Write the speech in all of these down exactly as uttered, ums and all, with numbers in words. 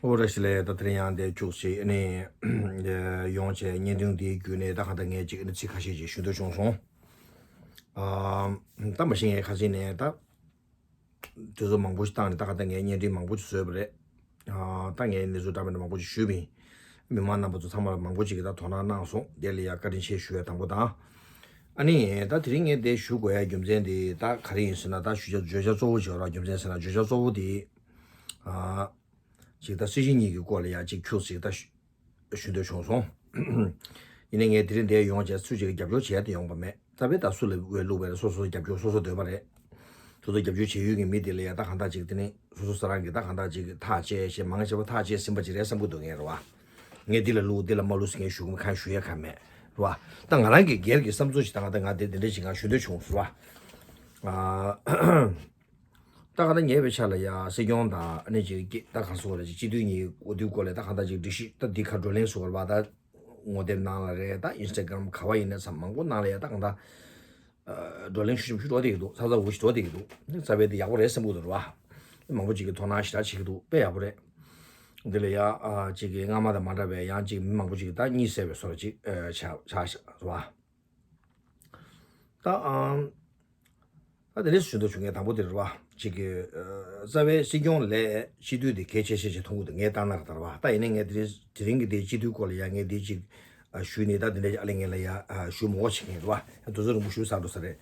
ཨོ་ར་ཤི་ལེ། ད་དེ་རིང་ཡང་དེ་ཁྱུག་ཅིག་ཨ་ནི་ཡོང་བྱས་བརྙན་ཐུང་འདིའི་བརྒྱུད་ནས་ད་ག་ད་ངས་ཅིག་ཨ་ནི་ཚིག་ཁ་ཤས་ཅིག་ཞུ་འདོད་བྱུང་སོང་། ཨ་ད་མ་གཞི་ངས་ཁ་ཤས་ནས་ད་དུས་ཚོད་མང་པོ་ཞིག་བཏང་ནས་ད་ག་ད་ངས་བརྙན་འཕྲིན་མང་པོ་ཞིག་བཟོས་པ་རེད། ཨ་ད་ངས་གནས་ཚུལ་འདྲ་མི་འདྲ་མང་པོ་ཞིག་ཞུས་པ་ཡིན། མི་མང་རྣམ་པ་ཚོ་ཚང་མ་ལ་མང་པོ་ཅིག་གིས་ད་དོ་སྣང་གནང་སོང་། དེ་ལ་ཡང་བཀའ་དྲིན་ཆེ་ཞུ་ཡ་དང་པོ་དང་། ཨ་ནི་ད་དེ་རིང་ངས་དེ་ཞུ་དགོས་ཡ་རྒྱུ་མཚན་དེ་ད་ག་རེ་ཡིན་ཟེར་ན། ད་ཞུ་བྱ་བརྗོད་བྱ་གཙོ་བོ་ཞིག་ཡོད་ར། རྒྱུ་མཚན་ཟེར་ན་བརྗོད་བྱ་གཙོ་བོ་དེ་ཨ་ཅིག་ད་སྲིད་སྤྱི་གཉིས་ཀྱི་སྐོར་ལ་ཡ་ཅིག་ཁྱུག་ཅིག་ད་ཞུ་ཞུ་འདོད་བྱུང་སོང་། ཡིན་ནའི་ངས་དེ་རིང་འདིར་ཡོང་བྱས་སུ་ཞིག་གིས་རྒྱབ་སྐྱོར་བྱས་ཏེ་ཡོང་པ་མེད། རྩ་བའི་ད་སུ་ལ་འོས་བླུགས་པ་རེད། སོ་སོའི་རྒྱབ་སྐྱོར་སོ་སོ་འདོད་པ་རེད། སོ་སོ་རྒྱབ་སྐྱོར་བྱེད་ཡུལ་གྱི་མི་དེ་ལ་ཡ་ད་གང་ལྟར་ཅིག་དེ་ནི་སོ་སོ་ས་རང་གིས་ད་གང་ལྟར་ཅིག་ཐག་བཅད་བྱས་མང་ཆེ་བ་ཐག་བཅད་ཟིན་པ་ཅིག་རེད་བསམ་གྱི་འདུག་ངས་རེད་བ། ངས་འདི་ལ་བླུགས་འདི་ལ་མ་བླུགས་ཟེར་མཁན་ཞུ་གི་མེད། གང་ཞུ་ཡ་གང་མེད་རེད་བ། ད་ང་རང་གི་སྒེར་གྱི་བསམ་ཚུལ་ཞིག་ད་གང་ལྟར་ང་དེ་དེ་འདྲ་ཞིག་ང་ཞུ་འདོད་བྱུང་རེད་བ། ཨ། ད་ག་ད་ཉེ་བའི་ཆར་ལ་ཡ་སྲིད་སྐྱོང་དང་ཨ་ནི་ཅིག་ད་ག་སོགས་ལ་ཅིག་སྤྱི་འཐུས་གཉིས་འོས་བསྡུའི་སྐོར་ལ་ད་ག་ད་ཅིག་སྒྲིག་གཞི་ད་འདི་ཁ་བགྲོ་གླེང་སོགས་ལ་བ་ད་ངོ་དེབ་ནང་ལ་རེད། ད་ཨིན་སི་ཊ་གྷི་རམ་ག་བ་ཡིན་ན་ཚང་མང་པོ་ནང་ལ་ཡ་ད་ག་ད་བགྲོ་གླེང་ཤུགས་ཆེན་པོ་ཞིག་འགྲོ་བསྡད་ཀྱི་འདུག་ཚ་ཚ་འུར་ཞིག་འགྲོ་བསྡད་ཀྱི་འདུག་ཚ་བའི་དེ་ཡག་པོ་རེད་བསམ་གྱི་འདུག་རེད་བ། མང་པོ་ཅིག་གིས་དོ་སྣང་ཞེ་དྲག་བྱེད་ཀྱི་འདུག་དཔེ་ཡག་པོ་རེད། འདི་ལ་ཡ་ཅིག་གི་སྔ་མ་དང་མ་འདྲ་བའི་ཡང་ཅིག་མི་མང་པོ་ཅིག་གིས་ད་གཉིད་སད་པའི་བཟོ་འདྲ་ཅིག་ཆགས་ཆགས་རེད་བ། ད་ཨང་། ད་དེ་འདྲས་ཞུ་འདོད་བྱུང་། ངས་དང་པོ་དེ་རེད་བ། གཅིག་གི་ཨ་རྩ་བའི་སྲིད་སྐྱོང་ལས་སྤྱི་འཐུས་དེ་གལ་ཆེ་ཤོས་ཅིག་མཐོང་གི་འདུག་ངས་བལྟས་ན་རེད་ད་རེད་བ། ད་ཡིན་ནའི་ངས་དེ་རིང་དེ་རིང་གི་དེ་སྤྱི་འཐུས་སྐོར་ལ་ཡ་ངས་དེ་གཅིག་ཨ་ཞུས་ནས་ད་དེ་འདྲས་ཨ་ལས་ངས་ལ་ཡ་ཨ་ཞུ་མི་དགོས་བྱེད་མཁན་རེད་བ། ཡང་དུས་ཚོད་རིང་པོ་ཞུ་ས་འགྲོ་ས་རེད།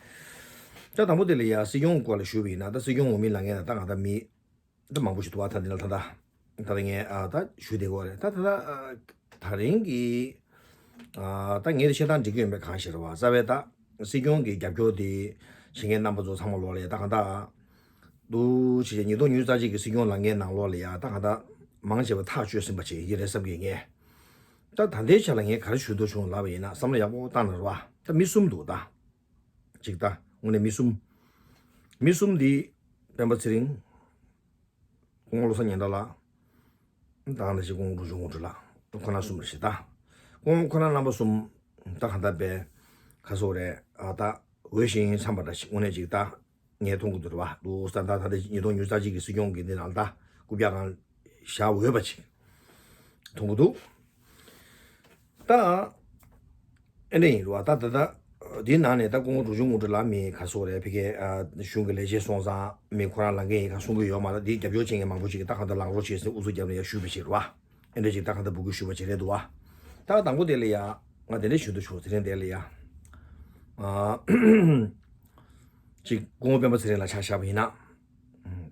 ད་དང་པོ་དེ་ལ་ཡ་སྲིད་སྐྱོང་སྐོར་ལ་ཞུས་པ་ཡིན་ན། ད་སྲིད་སྐྱོང་འོས་མི་ལངས་མཁན་ལ་ད་ང་ད་མི། ད་མང་པོ་ཞིག་འདུག་བ། ད་འདི་ལ་ད་ལྟ་ད་ལྟ་ངས་ཨ་ད་ཞུ་བསྡད་ཀྱི་ཡོད་རེད། ད་ད་ལྟ་ཨ་ད་རིང་གི་ཨ་ད་ངས་དེ་བཤད་སྟངས་འགྲིག་གི་ཡོད་མེད་གང་ཤེས་རེད་བ། རྩ་བའི་ད་སྲིད་སྐྱོང་གི་རྒྱབ་སྐྱོར་དེ་བྱེད་མཁན་རྣམ་པ་ཚོ་ཚང་མ་ལོག་ལ་ཡ་ད་གང་ལྟར་འདུག་བྱས་བྱས་ཉིས་སྟོང་ཉི་ཤུ་རྩ་གཅིག་གི་སྲིད་སྐྱོང་ལངས་མཁན་ནང་ལོགས་ལ་ཡ་ད་གང་ལྟར་མང་ཆེ་བ་ཐག་གཅོད་ཟིན་པ་ཅིག་ཡིན་གྱི་རེད་བསམ་གྱི་ངས། ད་ད་ལྟའི་ཆ་ལ་ངས་ག་རེ་ཞུ་འདོད་བྱུང་ལབ་པ་ཡིན་ན། བསམ་བློ་ཡག་པོ་བཏང་ན་རེད་བ། ད་མི་གསུམ་འདུག་ད་གཅིག་ད་དངོས་གནས་མི་གསུམ། མི་གསུམ་འདི་སྤེན་པ་ཚེ་རིང་། སྐུ་ངོ་བློ་བཟང་སྙན་གྲགས་ལགས། ད་ག་ནང་བཞིན་སྐུ་ངོ་འབྲུག་ཆུ་དངོས་གྲུབ་ལགས། ཁོ་ན་གསུམ་རེད་ཤག་ད་སྐུ་ངོ་ཁོ་ན་རྣམ་པ་གསུམ་ད་ག་ད་པའི་ཁ་སོག་རེད། ཨ་ད་འོས་ཤིང་འཚམས་པ་འདྲ་ཞིག་དངོས་གནས་ཅིག་ད་ངས་མཐོང་གི་འདུག་རེད་བ། འདུག་ས་ད་ད་ད་ཉིས་སྟོང་ཉི་ཤུ་རྩ་གཅིག་གི་སྲིད་སྐྱོང་གི་འདི་ནང་ད་རྐུབ་བཀྱག་གང་བཞག་འོས་པ་ཅིག་མཐོང་གི་འདུག་ད་ཨེ་འདྲ་ཡིན་རུ་བ། ད་ད་ད་འདིའི་ནང་ནས་ད་སྐུ་ངོ་འབྲུག་ཆུ་དངོས་གྲུབ་ལགས་མི་ག་སོག་རེད། ཕ་གིའི་ཨ་གཞུང་གི་ལས་བྱེད་སོང་ཙང་མི་ཁོ་རང་ལངས་མཁན་ཡིན་ག་གསུང་གི་ཡོད་མ་རེད། འདིའི་རྒྱབ་སྐྱོར་བྱེད་མཁན་མང་པོ་ཞིག་གིས་ད་གང་ལྟར་ལངས་རོགས་བྱེད་ཟེར་ཨུ་ཚུགས་བརྒྱབ་ནས་ཡར་ཞུས་པ་ཞིག་རུ་བ། ཨེ་འདྲ་ཞིག་ད་གང་ལྟར་འབོད་སྐུལ་ཞུས་པ་ཞིག་རེད་འདུག་བ། ད་དང་པོ་དེ་ལ་ཡ་ང་དེ་འདྲ་ཞུ་འདོད་བྱུང་། དེ་རིང་དེ་ལ་ཡ་ཨ་ཅིག་སྐུ་ངོ་སྤེན་པ་ཚེ་རིང་ལགས་ཆ་བཞག་པ་ཡིན་ན།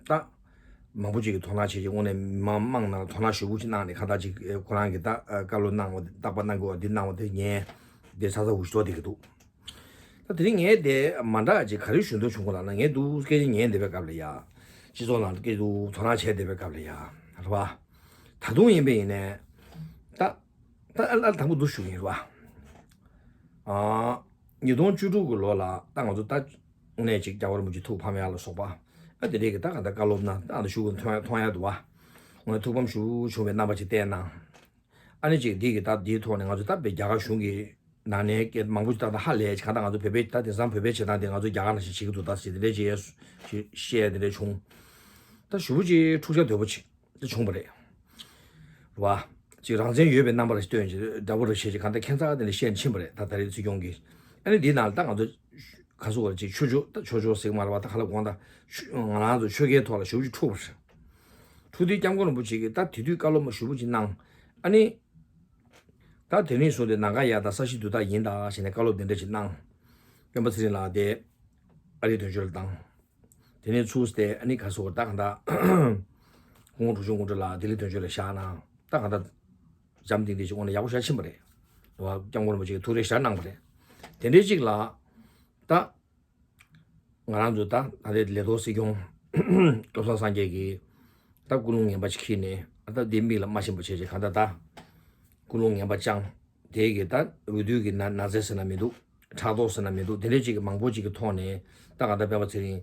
ད་མང་པོ་ཅིག་གིས་དོ་སྣང་བྱེད་ཀྱི། དངོས་གནས་མི་མང་དམངས་ནང་ལ་དོ་སྣང་ཞེ་པོ་ཅིག་གནང་ནས་གང་ལྟར་ཅིག་ཨེ་ཁོ་རང་གིས་ད་ཨ་བཀའ་སློབ་གནང་བ་རྟག་པར་གནང་དགོས་པ་འདི་གནང་བ་དེ་ཉན་དེ་ཚ་ཚ་འུར་ཞིག་འགྲོ་བསྡད་ཀྱི་འདུག་ད་དེ་རིང་ངས་དེ་མ་འདྲ་ཅིག་ག་རེ་ཞུ་འདོད་བྱུང་གི་ལབ་ན། ངས་འདུག་སྐད་ཆ་ཉན་བསྡད་པའི་སྐབས་ལ་ཡ། སྤྱི་ཚོགས་ནང་སྐད་འདུག་དོ་སྣང་བྱས་བསྡད་པའི་སྐབས་ལ་ཡ། རེད་བ། ད་དུང་ཡིན་པ་ཡིན་ནའི། ད་ད་ཨ་ཨ་དང་པོ་འདུག་ཞུ་གི་ཡིན་རེད་བ། ཨ་ཉིས་སྟོང་བཅུ་དྲུག་གི་ལོ་ལ་ད་ང་ཚོ་ད་དངོས་གནས་ཅིག་རྒྱལ་བ་རིན་པོ་ཆེ་ཐུགས་ཕམ་ཡག་ལ་སོགས་པ། ཨ་དེ་འདྲས་ཀྱི་ད་ག་ད་བཀའ་སློབ་གནང་ད་ང་ཚོ་ཞུ་གི་མཐོང་ཡ་མཐོང་ཡ་འདུག་བ། དངོས་གནས་ཐུགས་ཕམ་ཞེ་པོ་བྱུང་བའི་རྣམ་པ་ཅིག་བསྟན་གནང་། ཨ་ནི་ཅིག་འདི་གི་ད་འདིའི་ཐོག་ནས་ང་ཚོ་ད་བའི་རྒྱ་གར་གཞུང་གི་ནང་ནས་སྐད་མང་པོ་ཞིག་ད་ད་ཧ་ལས་ཅིག་གང་ལྟར་ང་ཚོ་བོད་པའི་ད་དེང་སང་བོད་པའི་བྱེད་སྟངས་དེ་ང་ཚོ་རྒྱ་གར་ནང་བཞིན་བྱེད་ཀྱི་འདུག་ད་ཟེར་དེ་འདྲས་ཅིག་བཤད་དེ་འདྲས་བྱུང་། ད་ཞེ་པོ་ཅིག་འཁྲུག་ཆ་དོད་པོ་ཅིག་དེ་བྱུང་བ་རེད། རེད་བ། ཅིག་རང་བཙན་ཡོད་པའི་རྣམ་པ་ལ་སྟོན་ཅིག་འདྲ་པོ་རེ་བྱས་ཅིག་གང་ལྟར་ཁྱད་མཚར་དེ་འདྲ་བཤད་ཕྱིན་པ་རེད། ད་ད་རེས་སྲིད་སྐྱོང་གིས། ཨ་ནི་འདིའི་ནང་ལ་ད་ང་ཚོ་ག་ཚོད་བར་ཅིག་ཆོས་ཕྱོགས་ད་ཆོས་ཕྱོགས་ཟེར་གི་མ་རེད་བ། ད་ག་ལ་དགོངས་དག་ཆོས་ང་རང་ཚོ་ཆོལ་ཁའི་ཐོག་ལ་ཞེ་པོ་ཅིག་འཁྲུག་པ་རེད། འཁྲུག་དུས་སྐྱབས་མགོན་རིན་པོ་ཆེ་གིས་ད་དེ་དུས་བཀའ་སློབ་མ་ཞེ་པོ་ཅིག་གནང་། ཨ་ནི། ད་དེ་ནས་བཟུང་སྟེ་ནམ་མཁའ་ཡར་དང་ས་གཞི་འདུག་ད་ཡིན་ད་ཞེས་ནས་བཀའ་སློབ་དེ་འདྲ་ཅིག་གནང་། སྤེན་པ་ཚེ་རིང་ལགས་དེ་ཨ་རིའི་དོན་གཅོད་ལ་བཏང་། དེ་ནས་ཚུར་སྟེ་ཨ་ནི་ག་སོགས་ད་གང་ལྟར་སྐུ་ངོ་འབྲུག་ཆུ་དངོས་གྲུབ་ལགས་ལྡི་ལི་དོན་གཅོད་ལ་བཞག་གནང་། ད་གང་ལྟར་འཇམ་ཐིང་ཐིང་ཞིག་དངོས་གནས་ཡག་པོ་ཞེ་དྲག་ཕྱིན་པ་རེད། རེད་བ། སྐྱབས་མགོན་རིན་པོ་ཆེ་གིས་ཐུགས་རེ་ཞེ་དྲག་གནང་བ་རེད། དེ་འདྲའི་ཅིག་ལ་ད་ང་རང་ཚོ་ད་ད་ལྟའི་ལས་ཐོག་སྲིད་སྐྱོང་བློ་བཟང་སངས་རྒྱས་ཀྱིས་ད་ཀུན་སློང་ངན་པ་ཅིག་འཁྱེར་ནས། ཨ་ད་འདི་མིག་ལ་མ་ཕྱིན་པ་བྱས་བྱས་གང་ལྟར་ད་ཀུན་སློང་ངན་པ་བཅངས། དེ་གི་ད་འོས་བསྡུ་གི་ན་ན་ཚ་ཟེར་ན་མི་འདུག་ཕྲག་དོག་ཟེར་ན་མི་འདུག་དེ་འདྲའི་ཅིག་གི་མང་པོ་ཅིག་གི་ཐོག་ནས་ད་གང་ལྟར་སྤེན་པ་ཚེ་རིང་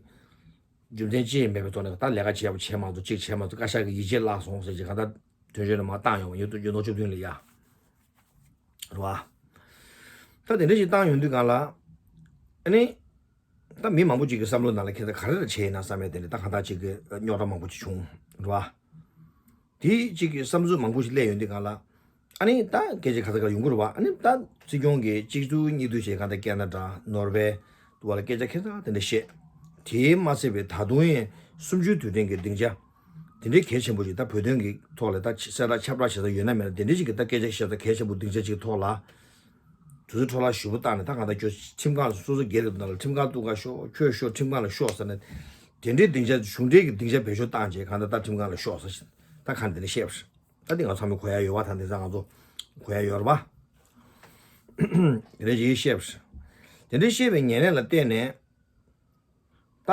རྒྱུ་མཚན་ཅི་ཡང་མེད་པའི་ཐོག་ནས་ད་ལས་ཀ་བྱས་པ་བྱས་མ་ཐུབ་ཅིག་བྱས་མ་ཐུབ། བཀའ་ཤག་གི་ཡིད་ཆེས་བརླག་སོང་ཟེར་ཅིག་གང་ལྟར་དོན་གཅོད་ནས་མར་བཏང་ཡོང་བ་ཡོད་དུ་ཡོད་ནོ་བཅུ་བདུན་ལ་ཡ། རེད་བ། ད་དེ་འདྲ་ཅིག་བཏང་ཡོང་དུས་གང་ལ། ཨ་ནི། ད་མི་མང་པོ་ཅིག་གི་བསམ་བློ་ནང་ལ་ཁྱེད་ཚོ་ག་རེ་ལ་བྱས་ཡིན་ན་བསམ་ཡས་དེ་འདྲ་ད་གང་ལྟར་ཅིག་གི་རྙོག་དྲ་མང་པོ་ཅིག་བྱུང་རེད་བ། དེ་གཅིག་གི་བསམ་ཚུལ་མང་པོ་ཞིག་སླེབས་ཡོང་དུས་སྒང་ལ། ཨ་ནི་ད་སྐད་ཆ་ག་ས་ག་ཡོང་གི་རེད་བ། ཨ་ནི་ད་སྲིད་སྐྱོང་གིས་གཅིག་ཏུ་གཉིས་ཏུ་བྱས་གང་ལྟར་ཁེ་ན་ཌ་ནོར་ཝེ་དུ་བ་ལ་སྐད་ཆ་ཁེ་ཚ་དེ་འདྲ་བཤད། དེས་མ་ཚད་པའི་ད་དུང་ཡང་གསུམ་བཅུའི་དུས་དྲན་གྱི་སྡིངས་ཆ་དེ་འདྲའི་གལ་ཆེན་པོ་ཞིག་ད་བོད་དོན་གྱི་ཐོག་ལ་ད་གསལ་བསྒྲགས་ཁྱབ་བསྒྲགས་བྱེད་ས་ཡོད་ན་མེད་ན། དེ་འདྲའི་ཞིག་གི་ད་སྐད་ཆ་བཤད་ས་གལ་ཆེན་པོ་སྡིངས་ཆ་ཅིག་ཐོག་ལ། དུས་ཚོད་འཕྲོ་བརླག་ཞེ་པོ་བཏང་ནས། ད་གང་ལྟར་ཁྱོད་ཁྲིམས་ཁང་ལ་སོ་སོ་སྒེར་གྱི་ནང་ལ་ཁྲིམས་ཁང་ཐུག་ག་ཤོག་ཁྱོད་ཤོག་ཁྲིམས་ཁང་ལ་ཤོག་ཟེར་ནས། དེ་འདྲའི་སྡིངས་ཆ་གཞུང་འབྲེལ་གྱི་སྡིངས་ཆ་བེད་སྤྱོད་བཏང་བྱས་གང་ལྟར་ད་ཁྲིམས་ཁང་ལ་ཤོག་ཟེར་བཞིན་ད་གང་དེ་འདྲ་བཤད་པ་རེད། ད་འདི་ང་ཚང་མས་གོ་ཡ་ཡོད་བ། ད་འདི་ཚོ་ང་ཚོ་གོ་ཡ་ཡོད་རེད་བ། དེ་འདྲ་ཅིག་བཤད་པ་རེད། དེ་འདྲ་བཤད་པའི་ཉེ་ལས་ལ་བརྟེན་ནས། ད་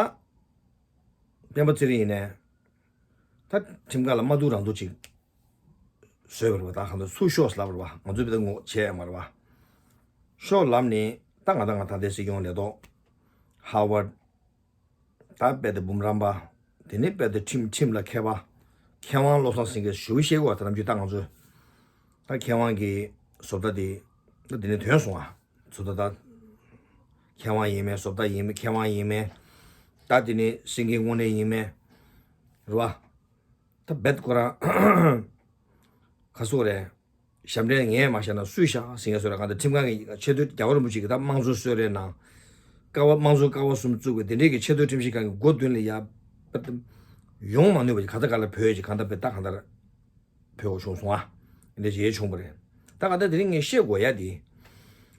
སྤེན་པ་ཚེ་རིང་ཡིན་ནས་ད་ཁྲིམས་ཁང་ལ་མ་ཐུག་རང་ཐུག་ཅིག་བཟོས་པ་རེད་བ། ད་གང་ལྟར་ཚུར་ཤོག་ལབ་པ་རེད་བ། ང་ཚོས་དཔེ་ད་ངོ་བྱས་ཡ་མ་རེད་བ། ཤོག་ལབ་ནས་ད་ང་ད་ང་ད་ལྟའི་སྲིད་སྐྱོང་ལས་ཐོག་ཧར་ཝར་ཌི། ད་དཔེ་ད་འབུམ་རམས་པ། དེ་ནས་དཔེ་ད་ཁྲིམས་ཁྲིམས་ལ་མཁས་པ། མཁས་དབང་བློ་བཟང་སེང་གེ་ཞུ་བ་བཤད་དགོས་བ། ད་ནམ་རྒྱུན་ད་ང་ཚོས་ད་མཁས་དབང་གི་བཟོ་ལྟ་དེ་ད་དེ་ནས་ཐོན་སོང་བ། བཟོ་ལྟ་ད་མཁས་དབང་ཡིན་མིན། བཟོ་ལྟ་ཡིན་མིན། མཁས་དབང་ཡིན་མིན། ད་དེ་ནས་སེང་གེ་དངོས་གནས་ཡིན་མིན། རེད་བ། ད་རྦད་ཁོ་རང་ཁ་སོ་རེད། ཞབས་འདྲེན་ངས་མ་བཞག་ན་སུས་བཞག་ཟེར་མཁན་བཟོ་འདྲ། གང་ལྟར་ཁྲིམས་ཁང་གི་ཆེས་མཐོའི་རྒྱལ་བ་རིན་པོ་ཆེ་གིས་ད་དམངས་གཙོ་གསོལ་རས་གནང་། ཀ་བ་དམངས་གཙོ་ཀ་བ་གསུམ་བཙུགས་པའི་དེ་འདྲའི་གི་ཆེས་མཐོའི་ཁྲིམས་ཞིབ་ཁང་གི་སྒོ་མདུན་ལ་ཡ་ཡོང་མ་ནུས་པ་ཞིག་གང་ལྟར་ག་ལ་བོད་ཅིག་གང་ལྟར་བེད་ད་གང་ལྟར་བོད་འོག་བྱུང་སོང་ཨ། འདི་འདྲ་ཞིག་བྱུང་བ་རེད། ད་གང་ལྟར་དེ་རིང་ངས་བཤད་དགོས་ཡ་དེ།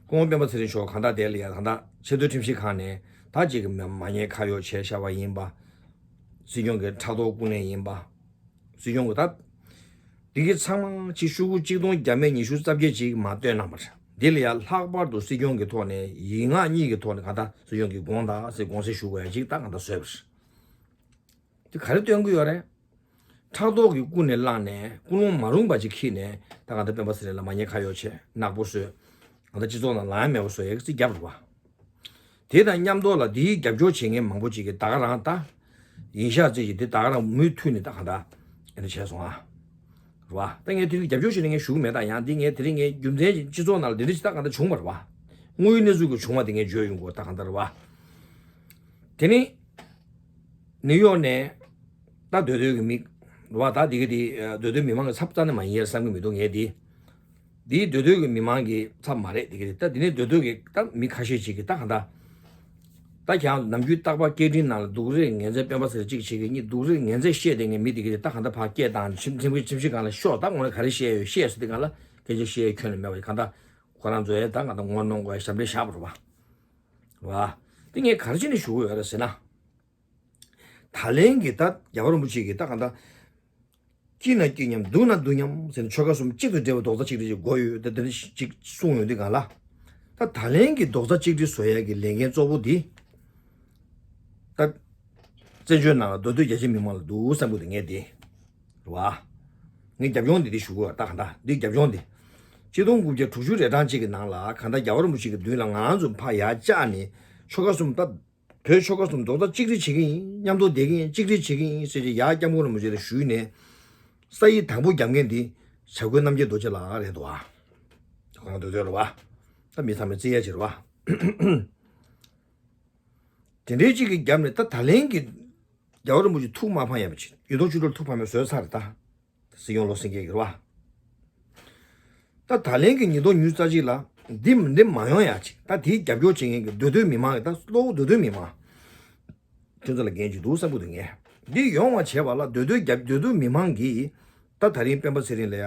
སྐུ་ངོ་སྤེན་པ་ཚེ་རིང་མཆོག་གང་ལྟར་དེ་ལ་ཡ་གང་ལྟར་ཆེས་མཐོའི་ཁྲིམས་ཞིབ་ཁང་ནས་ད་ཅིག་གི་མ་མ་ཉེས་ཁ་གཡོགས་བྱས་བཞག་པ་ཡིན་པ། སྲིད་སྐྱོང་གི་ཕྲག་དོག་ཀུན་ལས་ཡིན་པ། སྲིད་སྐྱོང་གི་ད། འདི་གི་ཚང་མ་ཅིག་ཤོག་གུ་གཅིག་སྟོང་བརྒྱ་མེད་ཉི་ཤུ་རྩ་བརྒྱད་ཅིག་མར་བཏོན་གནང་བ་རེད། འདི་ལ་ཡ་ལྷག་པར་དུ་སྲིད་སྐྱོང་གི་ཐོག་ནས་ཡིག་ངག་གཉིས་ཀྱི་ཐོག་ནས་གང་ལྟར་སྲིད་སྐྱོང་གི་དགོངས་དག་ཟེར་དགོངས་སེལ་ཞུ་དགོས་ཡ་ཅིག་ད་གང་ལྟར་བཟོས་པ་རེད། དེ་ག་རེ་སྟོན་གྱི་ཡོད་རེད། ཕྲག་དོག་གི་ཀུན་ནས་བསླངས་ནས་ཀུན་སློང་མ་རུངས་པ་ཅིག་འཁྱེར་ནས་ད་གང་ལྟར་སྤེན་པ་ཚེ་རིང་ལ་མ་ཉེས་ཁ་གཡོགས་བྱས་ནག་པོ་བཟོས། གང་ལྟར་སྤྱི་ཚོགས་ནང་ལངས་ཡ་མེད་པ་བཟོ་ཡ་གི་རྩིས་བརྒྱབ་རེད་བ། དེ་དང་མཉམ་དུ་ལ་དེའི་རྒྱབ་སྐྱོར་བྱེད་མཁན་མང་པོ་ཅིག་གིས་ད་ག་རང་ད་ཡིན་ཤག་ཅིག་གིས་དེ་ད་ག་རང་མུ་མཐུད་ནས་ད་གང་ལྟར་ཨེ་འདྲ་བྱས་སོང་ཨ། རེད་བ། ད་ངས་དེ་རིང་རྒྱབ་སྐྱོར་བྱེད་ནས་ངས་ཞུ་གི་མེད། ད་ཡང་འདི་ངས་དེ་རིང་ངས་རྒྱུ་མཚན་ཅིག་སྤྱི་ཚོགས་ནང་ལ་འདི་འདྲ་ཅིག་ད་གང་ལྟར་བྱུང་བ་རེད་བ། དངོས་ཡོད་གནས་ཚུལ་གྱི་བྱུང་བ་དེ་ངས་བརྗོད་ཡོང་གི་ཡོད། ད་གང་ལྟར་རེད་བ། དེ་ནི་ནིའུ་ཡོག་ནས་ད་སྡོད་སྡོད་ཀྱི་མི་རེད་བ། ད་འདི་ག་དེ་སྡོད་སྡོད་མི་མང་གི་ཚབ་རྩ་ནས་མ་ཡིན་ཡ་བསམ་གྱི་མི་འདུག་ངས་འདི། འདིའི་སྡོད་སྡོད་ཀྱི་མི་མང་གི་ཚབ་མ་རེད། འདི་ག་དེ་ད་འདི་ནས་སྡོད་སྡོད་ཀྱི་ད་མི་ཁ་ཤས་ཅིག་གིས་ད་གང་ལྟར། ད་ཁྱེད་རང་ནམ་རྒྱུན་རྟག་པར་སྐད་འཕྲིན་ནང་ལ་སྡུག་རུས་ངན་ཚད་སྤེན་པ་ཚེ་རིང་གཅིག་བྱེད་ཀྱི་གཉིས་སྡུག་རུས་ངན་ཚད་བཤད་བསྡད་མཁན་མི་འདི་ག་དེ་ད་གང་ལྟར་ཕར་སྐད་བཏང་ཁྲིམས་ཁྲིམས་ཁྲིམས་ཞིབ་ཁང་ལ་ཤོག་ད་དངོས་གནས་ག་རེ་བཤད་ཡོད་བཤད་ཟེར་དུས་སྒང་ལ་སྐད་ཆ་བཤད་ཡ་ཁྱོན་ནས་མེད་པ་ཞིག་གང་ལྟར་ཁོ་རང་ཚོ་ཡ་ད་གང་ལྟར་ངོ་གནོང་དགོས་ཡ་ཞབས་འདྲེན་བཞག་པ་རེད་བ། རེད་བ། འདི་ངས་ག་རེ་བྱས་ནས་ཞུ་དགོས་ཡོད་རེད་ཟེར་ན། ད་ལན་གྱི་ད་རྒྱལ་བ་རིན་པོ་ཆེ་གིས་ད་གང་ལྟར། སྐྱིད་ན་སྐྱིད་མཉམ་སྡུག་ན་སྡུག་མཉམ་ཟེར་ནས་ཆོལ་ཁ་གསུམ་གཅིག་ཏུ་འབྲེལ་བའི་རྡོག་རྩ་གཅིག་སྒྲིལ་ཅིག་དགོས་ཡོད་ད་དེ་འདྲ་ཞིག་གསུངས་ཡོང་དུས་སྒང་ལ། ད་ད་ལན་གྱི་རྡོག་རྩ་གཅིག་སྒྲིལ་བཟོ་ཡ་གི་ལས་འགན་གཙོ་བོ་འདི། ད། བཙན་བྱོལ་ནང་ལ་མདོ་སྟོད་རྒྱ་ཆེ་མི་མང་ལ་འདུག་བསམ་གྱི་འདུག་ངས་འདི། རེད་བ། ངས་རྒྱབ་ལྗོངས་འདི་འདི་ཞུ་དགོས་ད་གང་ལྟར་འདི་རྒྱབ་ལྗོངས་འདི། ཆིག་སྟོང་དགུ་བརྒྱ་དྲུག་ཅུ་རེ་གྲངས་གཅིག་གི་ནང་ལ་གང་ལྟར་རྒྱལ་བ་རིན་པོ་ཆེ་གི་མདུན་ལ་ང་ཚོ་ཕར་ཡར་བཅར་ནས་ཆོལ་ཁ་གསུམ་ད། བོད་ཆོལ་ཁ་གསུམ་རྡོག་རྩ་གཅིག་སྒྲིལ་བྱེད་ཀྱི་ཡིན། མཉམ་དུ་བསྡད་ཀྱི་ཡིན། གཅིག་སྒྲིལ་བྱེད་ཀྱི་ཡིན་ཟེར་ཏེ་ཡར་སྐྱབས་མགོན་རིན་པོ་ཆེ་ལ་ཞུས་ནས། ས་ཡིག་དང་པོ་རྒྱབ་མཁན་འདི་བྱ་རྒོད་རྣམ་རྒྱལ་རྡོ་རྗེ་ལགས་རེད་འདུག་ཨ། ཁོ་རང་འདོད་འདོད་རེད་བ། ད་མི་ཚང་མས་བརྩི་ཡ་ཅིག་རེད་བ། དེ་འདྲའི་གཅིག་གི་རྒྱབ་ནས་ད་ད་ལན་གྱི་རྒྱལ་བ་རིན་པོ་ཆེ་ཐུགས་མ་ཕངས་ཡ་མ་བྱེད་ཡུལ་སྟོང་ཆུ་སྒྲོལ་ཐུགས་ཕངས་མེད་བཟོས་ཚར་རེད་ད། སྲིད་སྐྱོང་བློ་སེང་གེ་གི་རེད་བ། ད་ད་ལན་གྱི་ཉིས་སྟོང་ཉི་ཤུ་རྩ་གཅིག་ལ་འདི་འདི་མ་ཡོང་ཡ་ཅིག་ད་དེའི་རྒྱབ་སྐྱོར་བྱེད་མཁན་གྱི་མདོ་སྟོད་མི་མང་གི་ད་གློ་བོ་མདོ་སྟོད་མི་མང་། ཁྱོད་ཚོ་ལ་འགན་ཅིག་འདུག་བསམ་གྱི་འདུག་ངས། འདི་ཡོང་བ་བྱས་པ་ལ་མདོ་སྟོད་རྒྱབ་མདོ་སྟོད་མི་མང་གིས་ད་ད་རིང་སྤེན་པ་ཚེ་རིང་ལ་ཡ།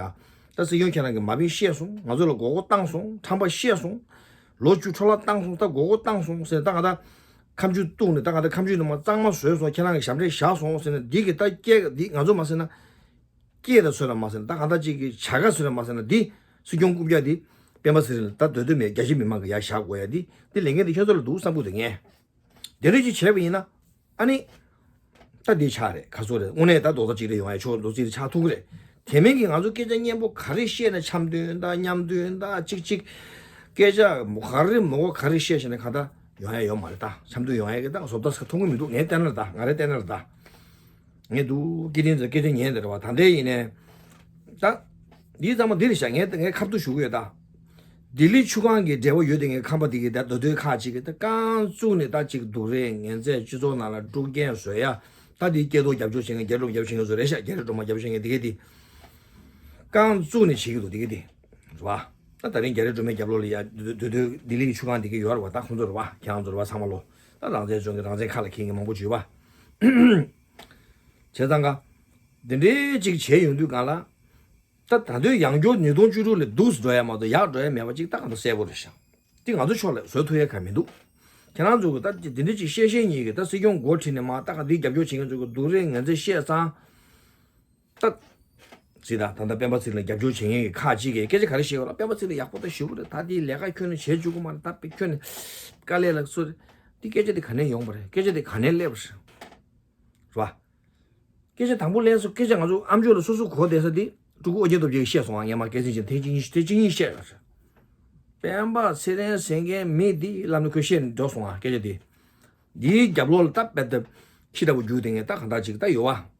ད་སྲིད་སྐྱོང་ཁྱེད་རང་གིས་མ་དཔེ་བཤད་སོང་། ང་ཚོ་ལ་མགོ་སྐོར་བཏང་སོང་། ཁྲམ་པ་བཤད་སོང་། ལོ་བཅུ་འཕྲོ་བརླག་བཏང་སོང་། ད་མགོ་སྐོར་བཏང་སོང་ཟེར་ད་ག་ད། ཁ་མཆུ་གཏུགས་ནས་ད་ག་ད་ཁ་མཆུ་ནང་མ་གཙང་མ་བཟོས་སོང་། ཁྱེད་རང་གིས་ཞབས་འདྲེན་བཞག་སོང་ཟེར་ནས་འདི་གི་ད་སྐད་འདི་ང་ཚོ་མ་ཟེར་ན། སྐད་ད་ཚོད་ལ་མ་ཟེར་ན་ད་ག་ད་ཅིག་གི་བྱ་དགའ་ཚོད་ལ་མ་ཟེར་ན་འདི་སྲིད་སྐྱོང་རྐུབ་བཀྱག་འདི་སྤེན་པ་ཚེ་རིང་ལ་ད་སྡོད་འདོད་མེད། རྒྱ་ཆེ་མི་མང་གི་ཡར་བཞག་དགོས་ཡ་འདི་འདི་ལས་འགན་འདི་ཁྱོད་ཚོ་ལ་འདུག་བསམ་གི་འདུག་ངས། དེ་འདྲ་ཅིག་བྱས་པ་ཡིན་ན་ཨ་ནི་ད་འདི་ཆགས་རེད། ཁ་སོ་རེད། དངོས་གནས་ད་རྡོག་རྩ་གཅིག་སྒྲིལ་ཡོང་ཡ་ཆོག་རྡོག་རྩ་གཅིག་སྒྲིལ་ཆགས་ཐུབ་ཀྱི་རེད། དེ་མིན་གྱི་ང་ཚོ་སྐད་ཆ་སྙན་པོ་ག་རེ་བཤད་ན་འཆམ་མཐུན་ད་མཉམ་མཐུན་ད་ཅིག་ཅིག་སྐད་ཆ་ག་རེ་མོ་ག་རེ་བཤད་བཤད་ན་ག་ད་ཡོང་ཡ་ཡོད་མ་རེད། ད་འཆམ་མཐུན་ཡོང་ཡ་གི་ད་བཟོ་ལྟ་ས་མཐོང་གི་མི་འདུག་ངས་བལྟས་ན་རེད། ད་ང་རེ་བལྟས་ན་རེད། ད། ངས་འདུག་སྐད་འཕྲིན་ཚོ་སྐད་ཆ་ཉན་དེ་རེད་བ། ད་ལྟའི་ཡིན་ནས། ད། འདིའི་ཚང་མ་འདི་རེད་ཤག་ངས་ངས་ཁ་ཐུག་ཞུ་གི་ཡོད་ད། ལྡི་ལི་ཆུ་སྒང་གི་འབྲེལ་བ་ཡོད་དེ་ངས་ཁམས་པ་འདི་གི་ད་མདོ་སྟོད་ཁག་ཅིག་གི་ད་རྐང་བཙུགས་ནས་ད་ཅིག་སྡུག་རེས་ངན་ཚད་སྤྱི་ཚོགས་ནང་ལ་དཀྲུག་རྐྱེན་བཟོ་ཡ། ད་འདི་སྐད་ཐོག་རྒྱབ་སྐྱོར་བྱེད་མཁན་རྒྱ་རི་སྒྲོལ་མ་རྒྱབ་སྐྱོར་བྱེད་མཁན་ཚོ་རེད་ཤག་རྒྱ་རི་སྒྲོལ་མ་རྒྱབ་སྐྱོར་བྱེད་མཁན་འདི་གས་འདི། རྐང་བཙུགས་ནས་བྱེད་ཀྱི་འདུག་དེ་གི་དེ། རེད་བ། ད་ད་རིང་རྒྱ་རི་སྒྲོལ་མའི་རྒྱབ་ལོགས་ལ་ཡ་འདུས་འདུས་ལྡི་ལི་གི་ཆུ་སྒང་དེ་གི་ཡོད་རེད་བ། ད་ཁོང་ཚོ་རེད་བ། ཁྱེད་རང་ཚོ་རེད་བ། ཚང་མ་ལོ། ད་རང་བཙན་བྱུང་གི་རང་བཙན་ཁ་ལ་འཁྱེར་མཁན་མང་པོ་བྱོས་བ། བྱས་ཙང་ག་དེ་འདྲའི་ཅིག་བྱས་ཡོང་དུས་སྒང་ལ། ད་ད་དུང་ཡང་བསྐྱར་ཉིས་སྟོང་བཅུ་དྲུག་ལ་སྡུག་སུ་འགྲོ་ཡ་མ་གཏོགས་ཡག་འགྲོ་ཡ་མེད་པ་ཅིག་ད་ག་ད་གསལ་པོ་རེད་ཤག་དེ་ང་ཚོ་ཕྱོགས་ལ་བཟོ་ཐུབ་ཡ་ག་མི་འདུག་ཁྱེད་རང་ཚོ་གི་ད་དེ་འདྲ་ཅིག་བཤད་བཤད་ཉིད་ཀྱི་ད་སྲིད་སྐྱོང་འགོ་ཁྲིད་ནས་མ་ད་ག་དེའི་རྒྱབ་སྐྱོར་བྱེད་མཁན་ཚོ་གི་སྡུག་རུས་ངན་ཚད་བཤད་ཙང་། ད། ཟེར་ད་ད་ལྟ་སྤེན་པ་ཚེ་རིང་ལ་རྒྱབ་སྐྱོར་བྱེད་མཁན་གྱི་ཁག་ཅིག་གིས་སྐད་ཆ་ག་རེ་བཤད་ཡོད་ལ། སྤེན་པ་ཚེ་རིང་ཡག་པོ་ད་ཞེ་པོ་རེད། ད་དེའི་ལས་ཀ་ཁྱོན་ནས་བྱེད་བཅུག་གི་མ་རེད། ད་དཔེ་ཁྱོན་ནས་དཀའ་ལས་ལ་སོ་རེད། དེ་སྐད་ཆ་དེ་ག་ནས་ཡོང་པ་རེད། སྐད་ཆ་དེ་ག་ནས་སླེབས་པ་རེད། རེད་བ། སྐད་ཆ་དང་པོ་ལན་སོ་སྐད་ཆ་ང་ཚོ་ཨ་མཆོག་ལ་སོ་སོ་གོ་བསྡད་ས་དེ་སྤྲུལ་སྐུ་ཨོ་རྒྱན་སྟོབས་རྒྱལ་གྱིས་བཤད་སོང་ང་། ངས་མ་སྐད་ཆ་ཅིག་ཐེངས་གཅིག་གཉིས་ཐེངས་གཅིག་གཉིས་བཤད་ཡོད་རེད། སྤེན་པ་ཚེ་རིང་ཟེར་མཁན་མི་དེ་ལབ་ནས་ཁོས་བཤད་ནས་འགྲོ་སོང་ང་། སྐད་ཆ་དེ། འདིའི་རྒྱབ་ལོགས་ལ་ད་དཔེ་ད་ཁྱི་འདྲ་བོ་རྒྱུག་བསྡད་མཁན་ད་གང་ལྟར་ཅིག་ད་ཡོད་བ།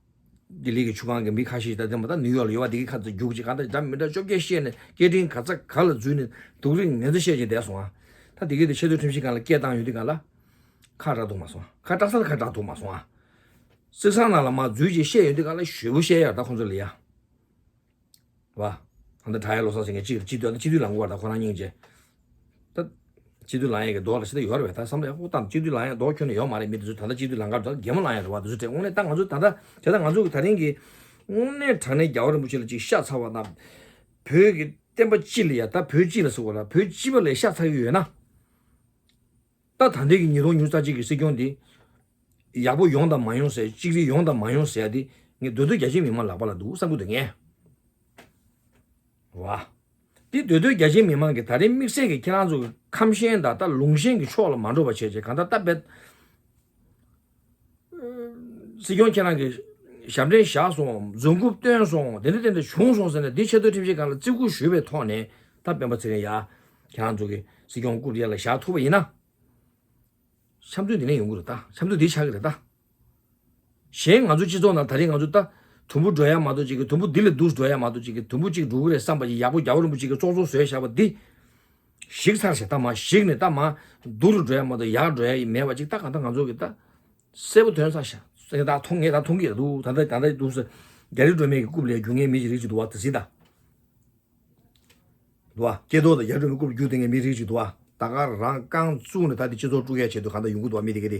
ལྡི་ལི་གི་ཆུ་སྒང་གི་མི་ཁ་ཤས་ཤིག་ད་དེ་མ་ད་ནིའུ་ཡོག་ལ་ཡོད་པ་དེ་གི་ཁ་ཚ་རྒྱུག་ཅིག་ག་ད་འདྲ་མི་འདྲ་བཅོ་བརྒྱད་བཤད་ནས་སྐད་འཕྲིན་ག་ཚ་ག་ལ་འཛུལ་ནས་སྡུག་རུས་ངན་ཚ་བཤད་ཅིག་བསྡད་སོང་ཨ། ད་དེ་གི་དེ་ཆེས་མཐོའི་ཁྲིམས་ཞིབ་ཁང་ལ་སྐད་བཏང་ཡོང་དུས་སྒང་ལ། ཁ་གྲག་ཐུབ་མ་སོང་ཨ། ཁ་གྲག་ས་ལ་ཁ་གྲག་ཐུབ་མ་སོང་ཨ། གསེར་སྲང་ནང་ལ་མ་འཛུལ་ཅིག་བཤད་ཡོང་དུས་སྒང་ལ་ཞེ་པོ་བཤད་ཡ་ད་ཁོང་ཚོ་ལ་ཡ། བ། ད་ལྟ་དྲ་ཡ་བློ་བཟང་ཟེར་མཁན་གཅིག་གཅིག་སྡུད་ད་སྤྱི་འཐུས་ལངས་དགོས་པ་ད་ཁོ་རང་སྙིང་རྗེ། ད། སྤྱི་འཐུས་ལངས་ཡས་ཀྱི་མདོག་ལ་ཞེ་དྲག་ཡོད་རེད་པས། ད་བསམ་བློ་ཡག་པོ་བཏང་། སྤྱི་འཐུས་ལངས་ཡས་མདོག་ཁྱོན་ནས་ཡོད་མ་རེད། མི་དེ་ཚོ་ད་ལྟ་སྤྱི་འཐུས་ལངས་ག་ད་གད་མོ་ལངས་ཡས་རེད་བ། དེ་ཚོ་དེ་དངོས་གནས་ད་ང་ཚོ་ད་ལྟ་བྱས་ད་ང་ཚོ་གི་ད་རིང་གི་དངོས་གནས་དྲང་གནས་རྒྱལ་བ་རིན་པོ་ཆེ་ལ་ཅིག་ཤ་ཚ་བ་དང་། བོད་ཀྱི་བསྟན་པ་སྤྱི་ལ་ཡ་ད་བོད་སྤྱི་ལ་ཟེར་བ་ལ་བོད་སྤྱི་པ་ལ་ཤ་ཚ་གི་ཡོད་ན། ད་ད་ལྟའི་གི་ཉིས་སྟོང་ཉི་ཤུ་རྩ་གཅིག་གི་སྲིད་སྐྱོང་འདི་ཡག་པོ་ཡོང་དང་མ་ཡོང་ཟེར། གཅིག་སྒྲིལ་ཡོང་དང་མ་ཡོང་ཟེར་ཡ་དེ་ངས་མདོ་སྟོད་རྒྱ་ཆེའི་མི་མང་ལག་པ་ལ་འདུག་བསམ་གི་འདུག་ངས། བ། འདི་མདོ་སྟོད་རྒྱ་ཆེའི་མི་མང་གི་ད་རེས་དམིགས་བསལ་གྱི་ཁྱེད་རང་ཚོ་གི་ཁམས་ཞན་དང་ད་ལུང་ཞན་གྱི་ཕྱོགས་ལ་མ་འགྲོ་བ་བྱས་བྱས་གང་ལྟར་ད་རྦད། སྲིད་སྐྱོང་ཁྱེད་རང་གི་ཞབས་འདྲེན་བཞག་སོང་། རྫུན་རྐུབ་བཏོན་སོང་། དེ་འདྲ་དེ་འདྲ་བྱུང་སོང་ཟེར་ནས་འདི་ཆེས་མཐོའི་ཁྲིམས་ཞིབ་ཁང་ལ་བརྩི་བཀུར་ཞུས་པའི་ཐོག་ནས་ད་སྤེན་པ་ཚེ་རིང་ཡ། ཁྱེད་རང་ཚོ་གི་སྲིད་སྐྱོང་རྐུབ་ཡ་ལ་བཞག་ཐུབ་པ་ཡིན་ན། འཆམ་མཐུན་འདི་ནས་ཡོང་གི་རེད་ད། འཆམ་མཐུན་འདི་ཆགས་ཀྱི་རེད་ད། གཞན་ང་ཚོ་སྤྱི་ཚོགས་ནང་ད་རེས་ང་ཚོ་ད་དུམ་བུ་འགྲོ་ཡ་མ་གཏོགས་ཅིག་གི་དུམ་བུ་འདི་ལས་སྡུག་འགྲོ་ཡ་མ་གཏོགས་ཅིག་གི་དུམ་བུ་གཅིག་འགྲོ་གི་རེད་བསམ་པ་ཅིག་ཡག་པོ་རྒྱལ་བ་རིན་པོ་ཆེ་གི་གཙོ་གཙོ་བཟོས་བཞག་པ་འདི། ཞིག་ཚར་ཞེ་ད་མ་ཞིག་ནས་ད་མ་སྡུག་རུ་འགྲོ་ཡ་མ་གཏོགས་ཡག་འགྲོ་ཡ་མེད་པ་ཅིག་ད་གང་ལྟར་ང་ཚོ་གི་ད་གསལ་པོ་ཐོན་ཚར་ཤག་ད་མཐོང་ངས་ད་མཐོང་གི་རེད་འདུག་ད་ལྟ་ད་ལྟ་འདུག་ཟེར་རྒྱ་རི་སྒྲོལ་མའི་གི་རྐུབ་ལ་རྒྱུག་མཁན་མི་ཞིག་རིགས་ཅིག་འདུག་བ་དེ་སྲིད་ད། འདུག་བ། སྐྱེ་ཐོག་དང་རྒྱ་རི་སྒྲོལ་མའི་རྐུབ་རྒྱུག་བསྡད་མཁན་མི་རིགས་ཅིག་འདུག་བ། ད་ག་རང་རྐང་བཙུགས་ནས་ད་དེ་སྤྱི་ཚོགས་དཀྲུག་ཡ་ཆེད་དུ་གང་ལྟར་ཡོང་གི་འདུག་བ་མི་དེ་ག་དེ།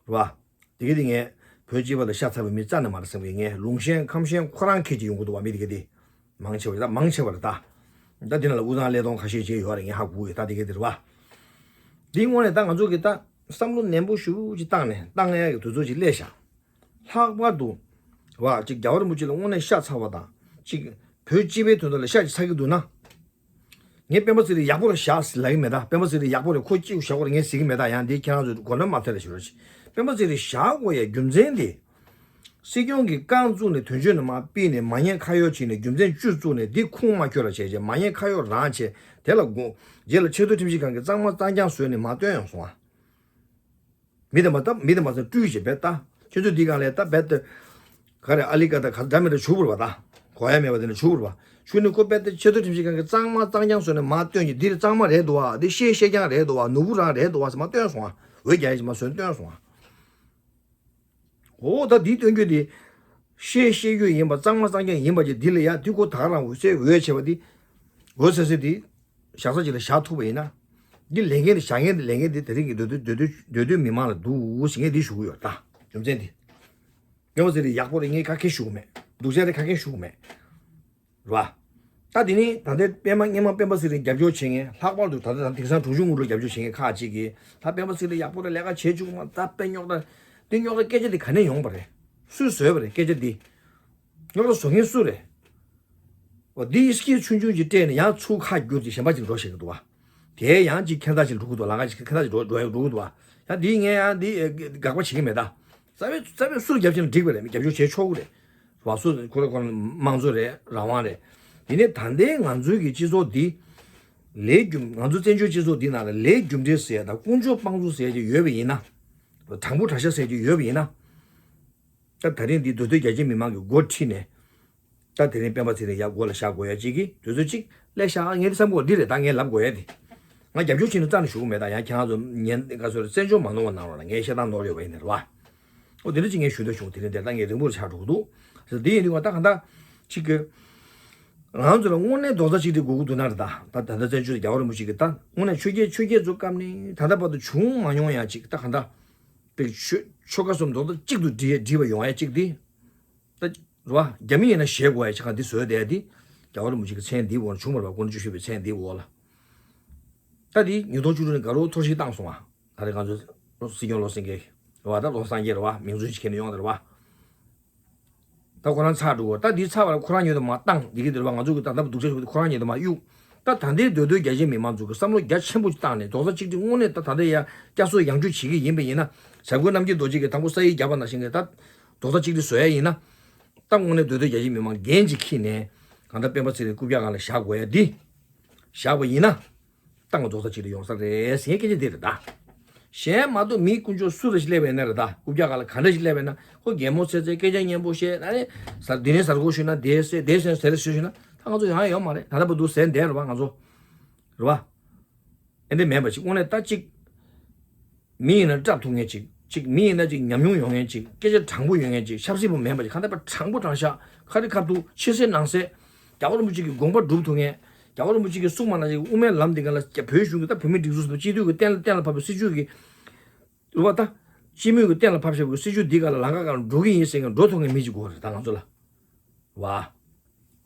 རེད་བ། དེ་ག་དེ་ངས་བོད་སྤྱི་པ་དང་ཤ་ཚ་བའི་མི་རྩ་ནས་མ་རེད་བསམ་གི། ངས་ལུང་ཞན་ཁམས་ཞན་ཁོ་རང་ཁྱེད་ཀྱིས་ཡོང་གི་འདུག་བ་མི་དེ་ག་དེ། མང་ཆེ་བ་རེད་ད་མང་ཆེ་བ་རེད་ད། ད་དེ་ནང་ལ་དབུས་གཙང་ཀླད་སྟོང་ཁ་ཤས་ཅིག་ཡོད་རེད་ངས་ཧ་གོ་ཡོད་ད་དེ་ག་དེ་རེད་བ། འདིའི་དངོས་གནས་ད་ང་ཚོ་གི་ད་བསམ་བློ་ནན་པོ་ཞེ་པོ་ཅིག་བཏང་ནས་བཏང་ཡ་གི་དུས་ཚོད་ཅིག་སླེབས་ཤག་ལྷག་པར་དུ། བ་ཅིག་རྒྱལ་བ་རིན་པོ་ཆེ་ལ་དངོས་གནས་ཤ་ཚ་བ་དང་ཅིག་བོད་སྤྱི་པའི་དོན་དག་ལ་ཤ་ཅིག་ཚ་གི་འདུག་ན། ངས་སྤེན་པ་ཚེ་རིང་ཡག་པོ་རེད་བཞག་ཟེར་ལབ་ཀྱི་མེད་ད། སྤེན་པ་ཚེ་རིང་ཡག་པོ་རེད་ཁོ་སྐྱིད་པོ་བཞག་པོ་རེད་ངས་ཟེར་གྱི་མེད་ད། ཡང་འདི་ཁྱེད་རང་ཚོས་མགོ་འདྲེན་མ་ཐེབས་རེ་ཞུ་རོགས་བྱེད། སྤེན་པ་ཚེ་རིང་བཞག་དགོས་ཡ་རྒྱུ་མཚན་དེ། སྲིད་སྐྱོང་གིས་རྐང་བཙུགས་ནས་དོན་གཅོད་ནས་མར་ཕུད་ནས་མ་ཉེས་ཁ་གཡོག་བྱས་ནས་རྒྱུ་མཚན་བཅུ་བཙུགས་ནས་འདི་ཁུངས་མ་འཁྱོལ་ར་བྱས་རྗེས་མ་ཉེས་ཁ་གཡོག་རང་བྱས་དེ་ལ་དགོངས་རྗེས་ལ་ཆེས་མཐོའི་ཁྲིམས་ཞིབ་ཁང་གིས་གཙང་མ་གཙང་རྐྱང་བཟོས་ནས་མར་བཏོན་ཡོང་སོང་ཨ། མི་དེ་མ་ད་མི་དེ་མ་ཚད་སྤྲུལ་ཞེས་བེད་ད། ཁྱོད་ཚོ་འདི་གང་ལས་ད་བེད་དེ། ག་རེ་ཨ་ལི་ཀ་ད་ག་འདྲ་མི་འདྲ་བྱུག་པར་བ་ད། གོ་ཡ་མེད་པ་དེ་ནས་བྱུག་པར་བ། ཆུ་ནི་ཁོ་བེད་དེ་ཆེས་མཐོའི་ཁྲིམས་ཞིབ་ཁང་གི་གཙང་མ་གཙང་རྐྱང་བཟོས་ནས་མ་སྟོན་གྱི་འདི་རེད་གཙང་མ་རེད་འདུག་བ་འདི་ཤེས་ཤེས་རྐྱང་རེད་འདུག་བ་ནོར་བུ་རང་རེད་འདུག་བ་ཟེར་མ་སྟོན་སོང་བ། འོད་རྒྱ་ཡིན་ཞིག་མ་བཟོས་སྟོན་སོང་བ། འོ་ད་འདི་སྟོན་རྒྱུ་དེ། ཤེས་ཤེས་རྒྱུ་ཡིན་པ་གཙང་མ་གཙང་རྐྱང་ཡིན་པ་ཅིག་འདི་ལ་ཡ་འདི་ཁོ་ད་ག་རང་འོད་ཟེར་འོད་བྱས་པ་འདི། འོད་ཟེར་ཟེར་འདི། བཞག་ས་ཅིག་ལ་བཞག་ཐུབ་པ་ཡིན་ན། འདི་ལས་འགན་འདི་བཞག་འགན་འདི་ལས་འགན་འདི་དེ་རིང་གི་འདོད་འདོད་འདོད་འདོད་འདོད་མི་མང་ལ་འདུག་ཟེར་ངས་འདི་ཞུ་གི་ཡོད་ད། རྒྱུ་མཚན་འདི། སྐྱོ་བ་ཟེར་འདི་ཡག་པོ་རེད་ངས་ཁ་སྐད་ཞུ་གི་མེད། སྡུག་ཅག་རེད་ཁ་སྐད་ཞུ་གི་མེད། རེད་བ། ད་དེ་ནི་ད་ལྟའི་པད་མ་སྔོན་མ་སྤེན་པ་ཚེ་རིང་རྒྱབ་སྐྱོར་བྱེད་མཁན་ལྷག་པར་དུ་ད་ལྟ་ད་དེང་སང་གྲོང་ཆུང་ངུ་ལ་རྒྱབ་སྐྱོར་བྱེད་མཁན་ཁག་ཅིག་གིས་ད་སྤེན་པ་ཚེ་རིང་ཡག་པོ་རེད་ལས་ཀ་བྱེད་བཅུག་མ་ད་དཔེ་རྙོག་དྲ་དེ་རྙོག་དྲ་སྐད་ཆ་དེ་ག་ནས་ཡོང་པ་རེད། སུས་བཟོས་པ་རེད་སྐད་ཆ་དེ། རྙོག་དྲ་བཟོ་མཁན་སུ་རེད། འོ་འདི་སྐད་ཆུང་ཆུང་ཅིག་སྤྲད་ནས་ཡང་ཚུར་ཁ་བསྒྱུར་ཏེ་གཞན་པ་ཅིག་འགྲོ་བཤད་ཀྱི་འདུག་བ། དེ་ཡང་ཅིག་ཁྱད་མཚར་ཅིག་འགྲོ་གི་འདུག་ལམ་ཁ་ཅིག་ཁྱད་མཚར་ཅིག་འགྲོ་འགྲོ་ཡ་འགྲོ་གི་འདུག་བ། ཡང་འདི་ངས་ཡང་འདི་དགག་པ་བྱེད་ཀྱི་མེད་ད། རྩ་བའི་རྩ་བའི་སུར་རྒྱབ་ཕྱིན་འགྲིག་པ་རེད་མི་རྒྱབ་སྐྱོར་བྱེད་ཆོག་གི་རེད། བ་སུ་ཁོ་རེ་ཁོ་རེ་དམངས་གཙོ་རེད་རང་དབང་རེད། དེ་ནས་ད་ལྟའི་ང་ཚོའི་གི་སྤྱི་ཚོགས་འདི། ལས་རྒྱུ་ང་ཚོ་བཙན་བྱོལ་སྤྱི་ཚོགས་འདི་ནང་ལ་ལས་རྒྱུ་འབྲས་ཟེར་ཡ་དང་དཀོན་མཆོག་དཔང་བཙུགས་ཟེར་ཡ་ཅིག་ཡོད་པ་ཡིན་ན། དྲང་པོ་དྲང་བཞག་ཟེར་ཡ་ཅིག་ཡོད་པ་ཡིན་ན། ད་ད་རིང་འདི་མདོ་སྟོད་རྒྱ་ཆེའི་མི་མང་གི་འགོ་ཁྲིད་ནས། ད་དེ་རིང་སྤེན་པ་ཚེ་རིང་ཡར་མགོ་ལ་བཞག་དགོས་ཡ་གཅིག་གིས་དུས་ཚོད་གཅིག་སླེབས་ཤག་ངས་འདི་བསམ་གོ་འདི་རེད་ད་ངས་ལབ་དགོས་ཡ་དེ། ང་རྒྱབ་སྐྱོར་བྱེད་ནི་རྩ་ནས་ཞུ་གི་མེད་ད་ཡང་ཁྱེད་རང་ཚོ་ཉན་ག་ཚོད་རེད་བཙན་བྱོལ་མ་ནོར་བ་གནང་རོགས་ལ་ངས་བཤད་སྟངས་ནོར་ཡོད་པ་ཡིན་ནི་རེད་བ། ཨོ་དེ་འདྲ་ཅིག་ངས་ཞུ་འདོད་བྱུང་དེ་རིང་དེ་ལྟ་ངས་རིང་པོར་ཆགས་འགྲོ་གི་འདུག་དེ་ཡིན་དུས་ང་ད་ག་ད་གཅིག་གི་ང་ཚོ་ལ་དངོས་གནས་རྡོག་རྩ་གཅིག་སྒྲིལ་དགོས་ཀྱི་འདུག་ན་རེད། ད་ད་ད་ལྟ་བཙན་བྱོལ་དུ་རྒྱལ་བ་རིན་པོ་ཆེ་གིས་ད་དངོས་གནས་ཆོས་རྒྱལ་ཆོས་རྒྱལ་ཚོའི་སྐབས་ནས་ད་ལྟ་བར་དུ་བྱུང་མ་མྱོང་ཡ་ཅིག་ད་ག་འདྲ། པའི་ཆོལ་ཆོལ་ཁ་གསུམ་རྡོག་རྩ་གཅིག་ཏུ་སྒྲིལ་སྒྲིལ་བ་ཡོང་ཡ་གཅིག་དེ། ད་རེད་བ། རྒྱ་མི་ཡིན་ན་ཞེད་དགོས་ཡ་ཆ་ག་འདི་བཟོས་བསྡད་དེ། རྒྱལ་བ་རིན་པོ་ཆེ་གི་མཚན་འདིའི་འོག་ལ་བྱུང་བ་རེད་བ། དགུང་ལོ་བཅུ་བཞི་པའི་མཚན་འདིའི་འོག་ལ། ད་དེ་ཉིས་སྟོང་བཅུ་དྲུག་ནས་དགའ་རོགས་གཏོར་བཤིག་བཏང་སོང་བ། ད་རེས་ང་ཚོ་སྲིད་སྐྱོང་བློ་སེང་གེ་རེད་བ། མིང་རྫུན་ཞིག་ཁྱེར་ནས་ཡོང་དེ་རེད་བ། ད་ཁོ་རང་ཚར་འགྲོ་གོ་ད་འདི་ཚར་བ་ལ་ཁོ་རང་ཉིད་དུ་མ་བཏང་འདི་གི་འདི་རེད་བ། ང་ཚོ་གི་ད་ལྟ་སྡུག་ཅག་ཞིག་ཁོ་རང་ཉིད་དུ་མ་གཡུག་ད་ད་ལྟའི་སྡོད་སྡོད་རྒྱ་ཆེའི་མི་མང་ཚོ་གི་བསམ་བློ་རྒྱ་ཆེན་པོ་ཞིག་བཏང་ནས་རྡོག་རྩ་གཅིག་སྒྲིལ་དངོས་གནས་ད་ད་ལྟ་ཡ་བསྐྱར་གསོ་ཡང་བསྐྱར་བྱེད་ཀྱི་ཡིན་པ་ཡིན་ན། བྱ་རྒོད་རྣམ་རྒྱལ་རྡོ་རྗེ་གིས་དང་པོ་ས་ཡིག་བརྒྱབ་པ་ནང་བཞིན་གྱི་ད་རྡོག་རྩ་གཅིག་སྒྲིལ་བཟོ་ཡ་ཡིན་ན། ད་དངོས་གནས་སྡོད་སྡོད་རྒྱ་ཆེའི་མི་མང་འགན་ཅིག་འཁྱེར་ནས་གང་ལྟར་སྤེན་པ་ཚེ་རིང་རྐུབ་བཀྱག་སྒང་ལ་བཞག་དགོས་ཡ་འདི་བཞག་པ་ཡིན་ན། ཏང་གི་རྡོག་རྩ་གཅིག་ཏུ་ཡོང་ས་རེད་ཟེར་སྐད་ཆ་འདི་རེད་ད། གཞན་མ་གཏོགས་མི་དཀོན་མཆོག་སུ་རེ་ཞིག་སླེབས་པ་ཡིན་ན་རེད་ད། རྐུབ་བཀྱག་སྒང་ལ་ག་འདྲ་ཞིག་སླེབས་པ་ཡིན་ན་ཁོ་གད་མོ་ཚེ་ཚེ་སྐད་ཆ་སྙན་པོ་བཤད་ཨ་ནི། ཟ་འདི་ནས་ཟ་སྒོ་ཞུས་ན་དེ་ཟེར་དེ་ཟེར་ཟེར་ཞུས་ཞུས་ན་ད་ང་ཚོ་ཡོང་ཡ་ཡོད་མ་རེད། ད་ལྟ་བར་དུ་ཟེར་བསྡད་རེད་བ་ང་ཚོ། རེད་བ། ཨེ་འདྲ་མེད་པ་ཅིག་དངོས་གནས་ད་ཅིག་མི་ཡིན་ན་སྐྲག་ཐུབ་མཁན་ཅིག་ཅིག་མི་ཡིན་ན་ཅིག་ཉམས་མྱོང་ཡོད་མཁན་ཅིག་སྐད་ཆ་དྲང་པོ་ཡོད་མཁན་ཅིག་ཆབ་སྲིད་པོ་མེད་པ་ཅིག་གང་ལྟར་པ་དྲང་པོ་དྲང་བཞག་ཁ་རི་ཁ་ཐུག་ཕྱི་གསལ་ནང་གསལ། རྒྱལ་བ་རིན་པོ་ཆེ་གི་དགོངས་པ་སྒྲུབ་ཐུབ་མཁན། རྒྱལ་བ་རིན་པོ་ཆེ་གི་གསུང་མ་ནང་བཞིན་དབུ་མའི་ལམ་འདི་ག་ལ་བོད་གཞུང་གི་ད་བོད་མིའི་སྒྲིག་འཛུགས་སུ་སྤྱི་འཐུས་ཀྱི་གཏན་ལ་གཏན་ལ་ཕབ་པའི་སྲིད་བྱུས་ཀྱི། རེད་བ་ད། སྤྱི་མོས་ཀྱི་གཏན་ལ་ཕབ་བཞག་པའི་སྲིད་བྱུས་འདི་ག་ལ་ལམ་ཁ་ག་ལ་འགྲོ་གི་ཡིན་ཟེར་མཁན་འགྲོ་ཐུབ་མཁན་མི་ཅིག་དགོས་རེད་ད་ང་ཚོ་ལ། བ།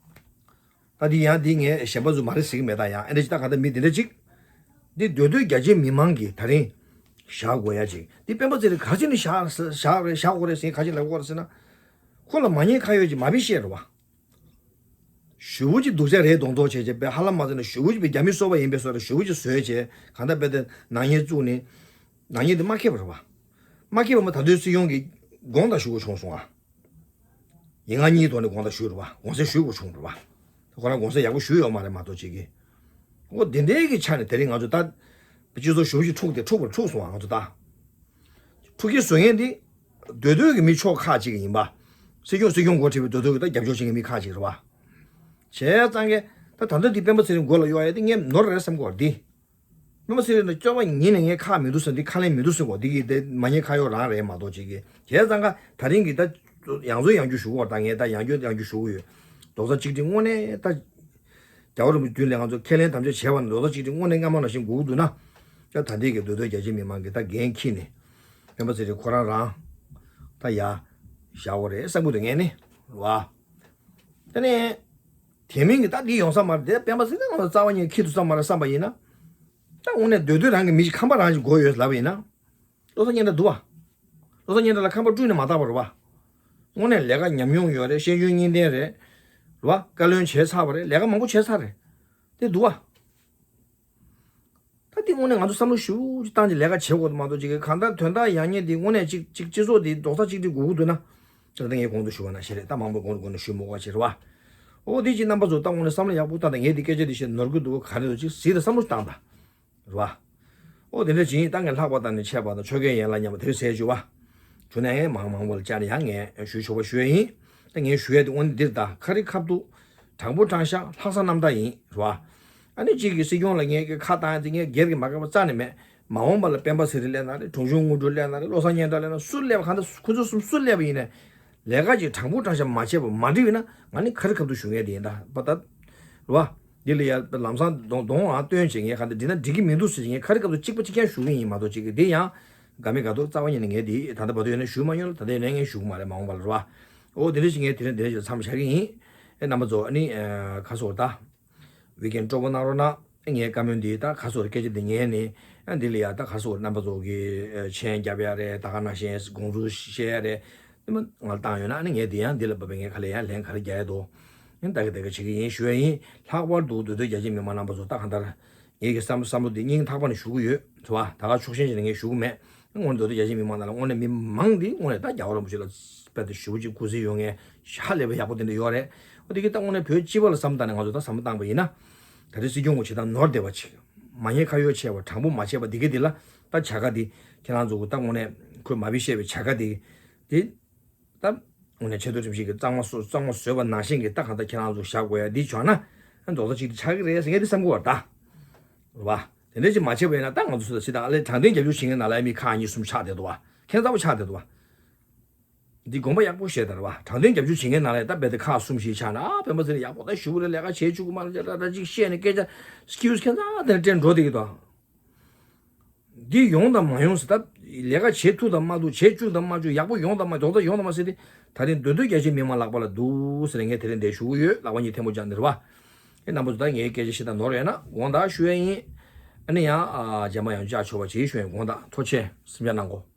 ད་འདི་ཡང་འདི་ངས་གཞན་པ་ཚོ་མ་རེད་ཟེར་གི་མེད་ད་ཡང་ཨེ་འདྲ་ཅིག་ད་ག་ད་མི་འདི་འདྲ་ཅིག་འདི་སྡོད་སྡོད་རྒྱ་ཆེའི་མི་མང་གིས་ད་རིང་བཞག་དགོས་ཡ་ཅིག་འདི་སྤེན་པ་ཚེ་རིང་ག་ཅི་ནས་བཞག་བཞག་རེད་བཞག་དགོས་རེད་ཟེར་ག་ཅི་ལབ་དགོས་རེད་ཟེར་ན། ཁོ་ལ་མ་ཉེས་ཁ་གཡོག་ཅིག་མ་བི་བཤད་རེད་བ། ཞུ་བོ་ཅིག་སྡུག་ཅག་རེད་མདོག་མདོག་བྱས་བྱས་པའི་ཧ་ལམ་མ་ཟེར་ན་ཞུ་བོ་ཅིག་པའི་རྒྱ་མི་སོ་པ་ཡིན་པའི་སོ་རེད་ཞུ་བོ་ཅིག་བཟོས་བྱས་གང་ལྟར་དཔེ་དེ་ནག་ཉེས་བཙུགས་ནས་ནག་ཉེས་དེ་མ་འཁེལ་བ་རེད་བ། མ་འཁེལ་བ་མ་ད་དུང་སྲིད་སྐྱོང་གིས་དགོངས་དག་ཞུ་དགོས་བྱུང་སོང་ཨ། ཡིན་ང་གཉིས་ཐོག་ནས་དགོངས་དག་ཞུས་རེད་བ། དགོངས་སེལ་ཞུ་དགོས་བྱུང་རེད་བ། ཁོ་རང་དགོངས་སེལ་ཡག་པོ་ཞུས་ཡོད་མ་རེད་མ་གཏོགས་ཅིག་གིས། འོ་དེ་འདྲའི་གི་ཆ་ནས་དེ་རིང་ང་ཚོ་ད། སྤྱི་ཚོགས་ཞུ་བཞི་འཁྲུག་དེ་འཁྲུག་པར་འཁྲུག་སོང་བ་ང་ཚོ་ད། འཁྲུག་གི་བཟོ་མཁན་འདི། སྡོད་སྡོད་ཀྱི་མི་ཕྱོགས་ཁག་ཅིག་ཡིན་པ། སྲིད་སྐྱོང་སྲིད་སྐྱོང་འགོ་ཁྲིད་པའི་སྡོད་སྡོད་ཀྱི་ད་རྒྱབ་སྐྱོར་བྱེད་མཁན་མི་ཁག་ཅིག་རེད་བ། བྱས་ཙང་གི་ད་ད་ལྟ་འདི་སྤེན་པ་ཚེ་རིང་མགོ་ལ་གཡོག་ཡ་དེ་ངས་ནོར་རེད་བསམ་གི་བ་འདི། སྤེན་པ་ཚེ་རིང་ལ་སྐྱོ་བ་ཉིན་ནས་ངས་ཁག་མི་འདུག་ཟེར་འདི་ཁ་ལན་མི་འདུག་ཟེར་གོ་འདི་གི་དེ་མ་ཉེས་ཁ་གཡོག་རང་རེད་མ་གཏོགས་ཅིག་གི་བྱས་ཙང་ག་ད་རིང་གི་ད་ཡང་བཟོ་ཡང་རྒྱུ་ཞུ་གོ་ད་ངས་ད་ཡང་བསྐྱར་ཡང་རྒྱུ་ཞུ་གི་ཡོད། རྡོག་རྩ་གཅིག་སྒྲིལ་དངོས་གནས་ད། རྒྱལ་བ་རིན་པོ་ཆེ་མདུན་ལ་ང་ཚོ་ཁས་ལེན་དམ་བཅའ་བྱས་པ་ནི་རྡོག་རྩ་གཅིག་སྒྲིལ་དངོས་གནས་སྔ་མ་ནང་བཞིན་དགོས་ཀྱི་འདུག་ན། ད་ད་ལྟའི་གི་སྡོད་སྡོད་རྒྱ་ཆེ་མི་མང་གི་ད་འགན་འཁྱེར་ནས། སྤེན་པ་ཚེ་རིང་ཁོ་རང་རང་། ད་ཡ། བཞག་དགོས་རེད་བསམ་གི་འདུག་ངས་ནི། རེད་བ། ད་ནི། དེ་མིན་གི་ད་འདི་ཡོང་ས་མ་རེད་དེ་སྤེན་པ་ཚེ་རིང་ང་ཚོ་རྩ་བ་ཉིད་འཁྱེར་ཐུབ་ས་མ་རེད་བསམ་པ་ཡིན་ན། ད་དངོས་གནས་སྡོད་སྡོད་རང་གི་མི་ཞིག་ཁམས་པ་རང་ཞིག་དགོས་ཡོད་ལབ་པ་ཡིན་ན། བློ་བཟང་སྙན་གྲགས་འདུག་བ། བློ་བཟང་སྙན་གྲགས་ལ་ཁམས་པ་བསྐྲུན་ནས་མ་བཏགས་པ་རེད་བ། དངོས་གནས་ལས་ཀ་ཉམས་མྱོང་ཡོད་རེད་ཤེས་འཇོན་གཉིས་ལྡན་རེད། རེད་བ་བཀའ་བློན་བྱས་ཚར་བ་རེད་ལས་ཀ་མང་པོ་བྱས་ཚར་རེད། དེ་འདུག་བ། ད་དེ་དངོས་གནས་ང་ཚོ་བསམ་བློ་ཞུ་ཅིག་བཏང་ཅིག་ལས་ཀ་བྱེད་དགོས་མ་གཏོགས་ཅིག་གང་ལྟར་དོན་དག་ཡག་ཉེས་དེ་དངོས་གནས་ཅིག་ཅིག་སྤྱི་ཚོགས་དེ་རྡོག་རྩ་གཅིག་སྒྲིལ་དགོས་ཀྱི་འདུག་ན། ད་ལྟ་ངས་གོང་དུ་ཞུ་བ་ནང་བཞིན་རེད་ད་མང་པོས་གོང་དུ་གོང་དུ་ཞུ་མི་དགོས་པ་ཅིག་རེད་བ། འོ་དེ་ཅིག་རྣམ་པ་ཚོ་ད་དངོས་གནས་བསམ་བློ་ཡག་པོ་བཏང་ད་ངས་དེ་སྐད་ཆ་དེ་བཤད་ནོར་གྱི་འདུག་ག་རེ་འདུག་ཅིག་གཟིགས་ད་བསམ་བློ་ཞིག་བཏང་ད། རེད་བ། ཨོ་དེ་འདྲ་ཅིག་ཡིན་ད་ངས་ལྷག་པ་དང་ནི་ཆད་པ་དང་ཆོ་གའི་ཡན་ལག་མཉམ་པ་དེ་ཟེར་ཞུ་བ། བྱུང་ན་ཡང་མང་མང་པོ་ལ་བཅར་ནས་ཡང་ངས་ཞུ་ཆོག་པ་ཞུ་ཡ་ཡིན། ད་ངས་ཞུ་ཡ་དེ་དངོས་གནས་འདིར་ད་ཁ་རི་ཁ་ཐུག་དྲང་པོ་དྲང་བཞག་ལྷག་བསམ་རྣམ་དག་ཡིན་རེད་བ། ཨ་ནི་གཅིག་གིས་སྲིད་སྐྱོང་ལ་ངས་ཀྱི་ཁ་བཏང་ཡ་དེ་ངས་སྒེར་གྱི་མ་དགའ་བ་རྩ་ནས་མེད། མ་འོངས་པ་ལ་སྤེན་པ་ཚེ་རིང་སླེབས་ན་རེད་དྲུང་ཆུང་དངོས་གྲུབ་སླེབས་ན་རེད་བློ་བཟང་སྙན་གྲགས་སླེབས་ན་སུ་སླེབས་པ་གང་ལྟར་ཁོ་ཚོ་གསུམ་སུ་སླེབས་པ་ཡིན་ནའི། ལས་ཀ་ཅིག་དྲང་པོ་དྲང་བཞག་མ་བྱས་པ་མ་འགྲིག་ཡོད་ན་ང་ནི་ཁ་རི་ཁ་ཐུག་ཞུ་མཁན་དེ་ཡིན་ད་པ་ད། རེད་བ། འདི་ལ་ཡ་ལམ་སང་གདོང་གདོང་ཨ་སྟོན་བྱེད་མཁན་ག་འདི་འགྲིག་ན་འགྲིག་གི་མི་འདུག་ཟེར་མཁན་ཁ་རི་ཁ་ཐུག་གཅིག་པ་གཅིག་རྐྱང་ཞུ་གི་ཡིན་མ་གཏོགས་གཅིག་གི་འདི་ཡང་དགའ་མི་དགའ་འདུག་རྩ་བ་ཉིད་ནས་ངས་འདི་ད་ལྟ་བར་དུ་ཡོད་ན་ཞུ་མ་མྱོང་ལ་ད་ལྟ་ཡོད་ན་ངས་ཞུ་གི་མ་རེད་མ་འོངས་པ་ལ་རེད་བ། ཨོ་འདི་འདྲ་ཞིག་ངས་དེ་རིང་འདི་འདྲ་ཞིག་མཚམས་བཞག་གི་ཡིན། ཨེ་རྣམ་པ་ཚོ་ཨ་ནི་ཁ་སོར་ད། ཝི་ཀེན་སྤྲོ་པོ་གནང་རོགས་གནང་། ངའི་བཀའ་མོལ་འདི་ད་ག་སོར་སྐད་ཆ་འདི་ཉན་ནས་ཨ་འདི་ལ་ཡ་ད་ག་སོར་རྣམ་པ་ཚོ་གི་མཆན་རྒྱབ་ཡ་རེད་ད་ག་ནང་བཞིན་དགོངས་ཚུལ་བཤད་ཡ་རེད། དེ་མ་ང་ལ་བཏང་ཡོད་ན་ཨ་ནི་ངས་འདི་ཡང་འདི་ལ་བབས་པའི་ངས་ག་ལ་ཡང་ལན་ག་རེ་རྒྱག་ཡ་འདུག་ཨ་ནི་ད་ག་ད་ག་བྱེད་ཀྱི་ཡིན་ཞུ་ཡ་ཡིན། ལྷག་པར་དུ་འདུས་སྡོད་རྒྱ་ཆེ་མི་མང་རྣམ་པ་ཚོ་ད་གང་ལྟར་ངེད་ཀྱི་བསམ་བསམ་བློ་འདི་སྙིང་ཐག་པ་ནས་ཞུ་གི་ཡོད་རེད་བ། ད་ག་ཕྱོགས་ཞེན་བྱས་ནས་ངས་ཞུ་གི་མེད། དངོས་གནས་འདུས་སྡོད་རྒྱ་ཆེ་མི་མང་ནང་ལ་དངོས་གནས་མི་མང་འདི་དངོས་གནས་ད་རྒྱལ་བ་རིན་པོ་ཆེ་ལ་དཔེ་དེ་ཞེ་པོ་ཅིག་གུས་བརྩི་ཡོད་མཁན་ཧ་ལས་པའི་ཡག་པོ་དེ་འདྲ་ཡོད་རེད། འོ་དེ་གི་ད་དངོས་གནས་བོད་སྤྱི་པ་ལ་བསམ་བཏང་ནས་ང་ཚོ་ད་བསམ་བློ་བཏང་པ་ཡིན་ན། ད་རེས་སྲིད་སྐྱོང་གི་བྱེད་སྟངས་ནོར་བསྡད་པ་ཅིག་མ་ཉེས་ཁ་གཡོག་བྱས་པ་དྲང་པོ་མ་བྱས་པ་འདི་གི་འདི་ལ་ད་བྱ་དགའ་འདི་ཁྱེད་རང་ཚོ་གི་ད་དངོས་གནས་ཁོས་མ་བི་བཤད་པའི་བྱ་དགའ་འདི་འདི་ད་དངོས་གནས་ཆེས་མཐོ་ཁྲིམས་ཞིབ་ཀྱི་གཙང་མ་བཟོ་གཙང་མ་བཟོས་པ་ནང་བཞིན་གི་ད་གང་ལྟར་ཁྱེད་རང་ཚོ་བཞག་དགོས་ཡ་འདི་བྱུང་ན་རྡོག་རྩ་གཅིག་ཏུ་ཆགས་ཀྱི་རེད་ཟེར་ངས་འདི་བསམ་གི་བ་ད། རེད་བ། དེ་འདྲ་ཅིག་མ་བྱས་པ་ཡིན་ན་ད་ང་ཚོ་སུ་ད་སྲིད་ད་ཨ་ལས་དྲང་བདེན་རྒྱབ་སྐྱོར་བྱེད་མཁན་ནང་ལ་ཡ་མི་ཁག་གཉིས་གསུམ་ཆགས་བསྡད་འདུག་བ། ཁྱད་མཚར་པོ་ཆགས་བསྡད་འདུག་བ། འདི་དགོངས་པ་ཡག་པོ་བཞེས་དང་རེད་བ། དྲང་བདེན་རྒྱབ་སྐྱོར་བྱེད་མཁན་ནང་ལ་ད་རྦད་དེ་ཁག་གསུམ་བཞི་ཆགས་ན། ཨ་སྤེན་པ་ཚེ་རིང་ཡག་པོ་ད་ཞུ་གི་རེད། ལས་ཀ་བྱེད་བཅུག་གི་མ་རེད། ཅ་ལག་ད་ཅིག་བཤད་ནས་སྐད་ཆ་སྐྱིའུ་ཁྱད་མཚར་དེ་འདྲ་དྲན་འགྲོ་བསྡད་ཀྱི་འདུག་འདི་ཡོང་དང་མ་ཡོང་ཟེར། ད་ལས་ཀ་བྱེད་ཐུབ་དང་མ་ཐུབ། བྱེད་བཅུག་དང་མ་བཅུག། ཡག་པོ་ཡོང་དང་མ། རྡོག་རྩ་ཡོང་དང་མ་ཟེར་ཏེ། ད་རིང་འདོད་འདོད་རྒྱ་ཆེ་མི་མང་ལག་པ་ལ་འདུག་ཟེར་ངས་དེ་རིང་འདིར་ཞུ་གི་ཡོད། ལག་པ་གཉིས་ཐལ་མོ་སྦྱར་ནས་རེད་བ། ཨེ་རྣམ་པ་ཚོ་ད་ངའི་སྐད་ཆ་བཤད་སྟངས་ནོར་ཡོད་ན་དགོངས་དག་ཞུ་ཡ་ཡིན། ཨ་ནི་ཡང་ཨ་རྗེས་མ་ཡང་བཅར་ཆོག་པ་བྱེད་ཞུ་ཡ་ཡིན། དགོངས་དག། ཐུགས་རྗེ་ཆེ། གཟིམ་འཇག་གནང་གོ།